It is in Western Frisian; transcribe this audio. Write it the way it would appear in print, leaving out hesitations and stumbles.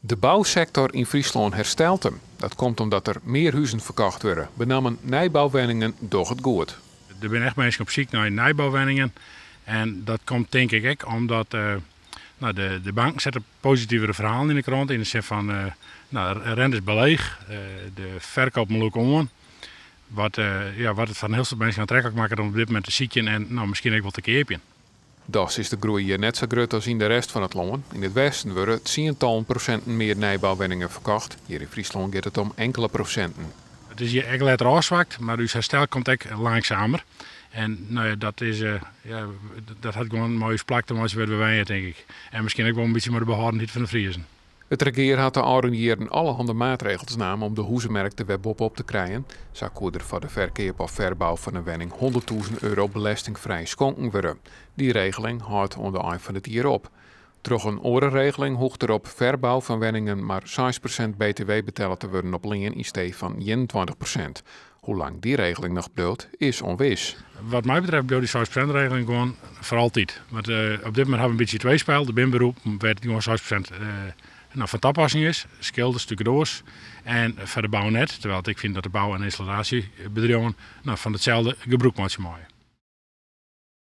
De bousektor yn Fryslân herstelt him. Dat komt omdat der mear huzen ferkocht wurde. Benammen nijbouwenningen dogge it goed. Der binne echt minsken op syk nei nijbouwenningen. En dat komt tink ik ek omdat no, de banken sette positivere ferhalen yn de krante. Yn de sin fan, no, rente is leech, de ferkeapen lûke oan. Wat, ja, wat it foar in hiel soad minsken oantreklik makket om op dit momint te sykjen en no, miskien ek wol te keapjen. Dochs is de groei hjir net sa grut as yn de rest fan it lân. Yn it westen wurde tsientallen prosinten mear nijbouwenningen ferkocht. Hjir yn Fryslân giet it om inkele prosinten. It is hjir ek letter ôfswakt, mar ús herstel komt ek langsumer. En no ja, dat is, ja, dat hat gewoan mei ús plak te meitsjen wêr't we wenje, tink ik. En miskien ek wol in bytsje mei de behâldenheid fan de Friezen. It regear hat de ôfrûne jierren allerhande maatregels naam om de hûzemerk der wer boppe-op te krijen. Sa koe der foar de ferkeap of ferbou fan in wenning €100.000 belestingfrij skonken wurde. Dy regeling hâldt oan de ein fan it jier op. Troch in oare regeling hoecht der op ferbou fan wenningen mar 6% BTW betelle te wurden op lean yn stee fan 21%. Hoe lang dy regeling noch bliuwt, is ûnwis. Wat my betreft bliuwt dy 6%-regeling gewoan foar altyd. Want op dit momint hawwe we in bytsje tweespel. Der binne beroepen wêr't gewoan 6% no, fan tapassing is. Skilders, stukadoars. En foar de bou net. Terwijl ik fyn dat de bou- en ynstallaasjebedriuwen no, fan itselde gebrûk meitsje meie.